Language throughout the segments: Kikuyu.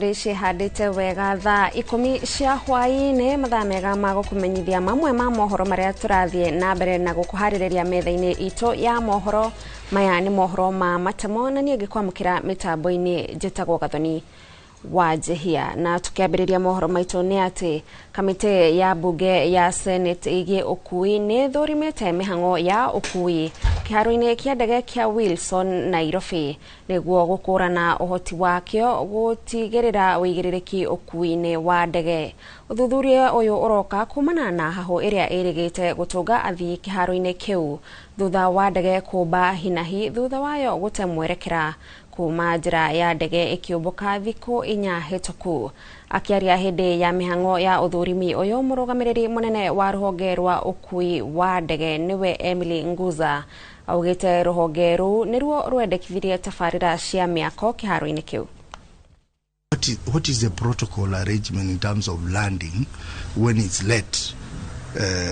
Bũrũri ciĩhandĩte wega thaa 10 cia hwaĩ-inĩ, mathaa mega ma gũkũmenyithia mamwe ma mohoro marĩa tũrathiĩ na mbere na gũkũharĩrĩria metha-inĩ itũ ya mohoro. Maya nĩ mohoro ma matemo na niĩ ngĩkwamũkĩra mĩtambo-inĩ njĩtagwo Gathoni wa Njehia. Na tukiambĩrĩria mohoro maitũ nĩ atĩ kamĩtĩ ya mbunge ya Senate ĩgiĩ ũkui nĩ thũrimĩte mĩhang'o ya ũkui kĩharo-inĩ kĩa ndege kĩa Wilson Nairobi nĩguo gũkũrana ũhoti wakĩo gũtigĩrĩra ũigĩrĩrĩki ũkui-inĩ wa ndege. Ũthuthuria ũyũ ũroka kumana na hahũ ĩrĩa ĩrĩgĩte gũtũnga athii kĩharo-inĩ kĩu thutha wa ndege kũmba hinahi thutha wayo gũte mwerekera kuma njĩra ya ndege ĩkĩũmbũka thikũ 4 hĩtũku. Akĩaria hĩndĩ ya mĩhang'o ya ũthũrimi ũyũ, mũrũgamĩrĩri mũnene wa rũhonge rwa ũkui wa ndege nĩwe Emily Nguza augĩte rũhonge rũu nĩruo rwendekithirie tabarĩra cia mĩako kĩharo-inĩ kĩu. What is the protocol arrangement in terms of landing when it's late?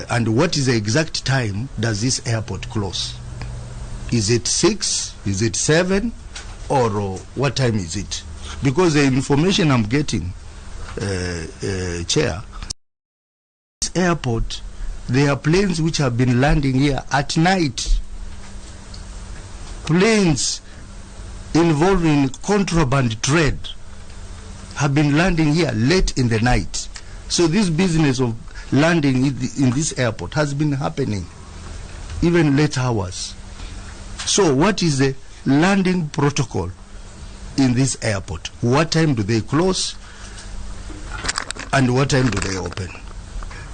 And what is the exact time does this airport close? Is it 6? Is it 7? Or what time is it? Because the information I'm getting, Chair, this airport, there are planes which have been landing here at night. Planes involving contraband trade have been landing here late in the night. So this business of landing in this airport has been happening even late hours. So what is the landing protocol in this airport? What time do they close and what time do they open?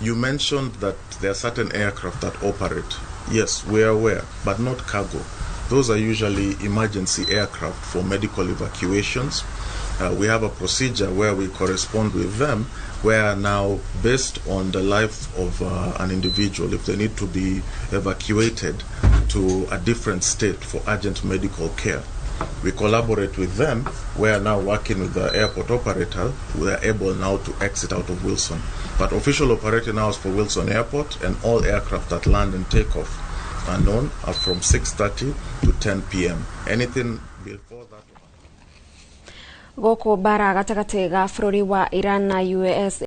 You mentioned that there are certain aircraft that operate. Yes, we are aware, but not cargo. Those are usually emergency aircraft for medical evacuations. We have a procedure where we correspond with them, where now, based on the life of an individual, if they need to be evacuated to a different state for urgent medical care, we collaborate with them. We are now working with the airport operator. We are able now to exit out of Wilson. But official operating hours for Wilson Airport and all aircraft that land and take off are known are from 6:30 to 10 p.m. Anything before that. Gũkũ mbara gatagatĩ ga bũrũri wa Iran na US.